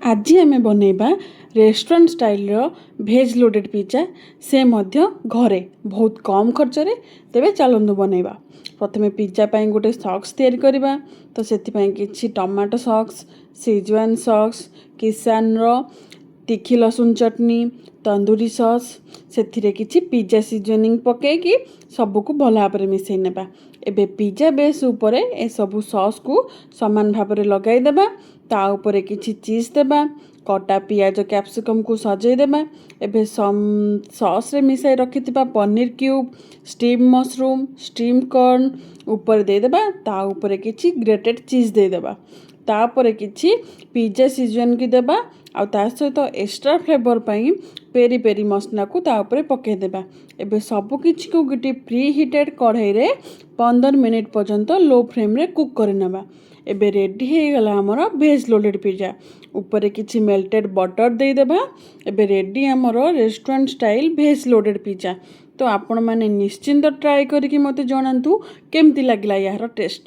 ଆଜି ଆମେ ବନେଇବା ରେଷ୍ଟୁରାଣ୍ଟ ଷ୍ଟାଇଲର ଭେଜ୍ ଲୋଡ଼େଡ଼ ପିଜ୍ଜା, ସେ ମଧ୍ୟ ଘରେ ବହୁତ କମ୍ ଖର୍ଚ୍ଚରେ। ତେବେ ଚାଲନ୍ତୁ ବନେଇବା। ପ୍ରଥମେ ପିଜ୍ଜା ପାଇଁ ଗୋଟେ ସସ୍ ତିଆରି କରିବା। ତ ସେଥିପାଇଁ କିଛି ଟମାଟୋ ସସ୍, ସିଜୱାନ୍ ସସ୍, କିଷାନର ତିଖି ଲସୁନ ଚଟନି, ତନ୍ଦୁରୀ ସସ୍, ସେଥିରେ କିଛି ପିଜ୍ଜା ସିଜନିଂ ପକାଇକି ସବୁକୁ ଭଲ ଭାବରେ ମିଶାଇ ନେବା। ଏବେ ପିଜ୍ଜା ବେସ୍ ଉପରେ ଏସବୁ ସସ୍କୁ ସମାନ ଭାବରେ ଲଗାଇଦେବା। ତା ଉପରେ କିଛି ଚିଜ୍ ଦେବା, କଟା ପିଆଜ, କ୍ୟାପ୍ସିକମ୍କୁ ସଜେଇ ଦେବା। ଏବେ ସସ୍ରେ ମିଶାଇ ରଖିଥିବା paneer cube, steam mushroom, steam corn ଉପରେ ଦେଇଦେବା। ତା ଉପରେ କିଛି ଗ୍ରେଟେଡ଼ ଚିଜ୍ ଦେଇଦେବା। ତାପରେ କିଛି ପିଜ୍ଜା ସିଜନିଂ ଦେବା ଆଉ ତା ସହିତ ଏକ୍ସଟ୍ରା ଫ୍ଲେଭର୍ ପାଇଁ ପେରି ପେରି ମସଲାକୁ ତା ଉପରେ ପକାଇଦେବା। ଏବେ ସବୁକିଛିକୁ ଗୋଟିଏ ପ୍ରି ହିଟେଡ଼ କଢ଼େଇରେ 15 ମିନିଟ୍ ପର୍ଯ୍ୟନ୍ତ ଲୋ ଫ୍ଲେମ୍ରେ କୁକ୍ କରିନେବା। ଏବେ ରେଡ଼ି ହେଇଗଲା ଆମର ଭେଜ୍ ଲୋଡ଼େଡ଼ ପିଜ୍ଜା। ଉପରେ କିଛି ମେଲ୍ଟେଡ଼ ବଟର୍ ଦେଇଦେବା। ଏବେ ରେଡ଼ି ଆମର restaurant style veg loaded pizza. ତ ଆପଣମାନେ ନିଶ୍ଚିନ୍ତ ଟ୍ରାଏ କରିକି ମୋତେ ଜଣାନ୍ତୁ କେମିତି ଲାଗିଲା ଏହାର ଟେଷ୍ଟ।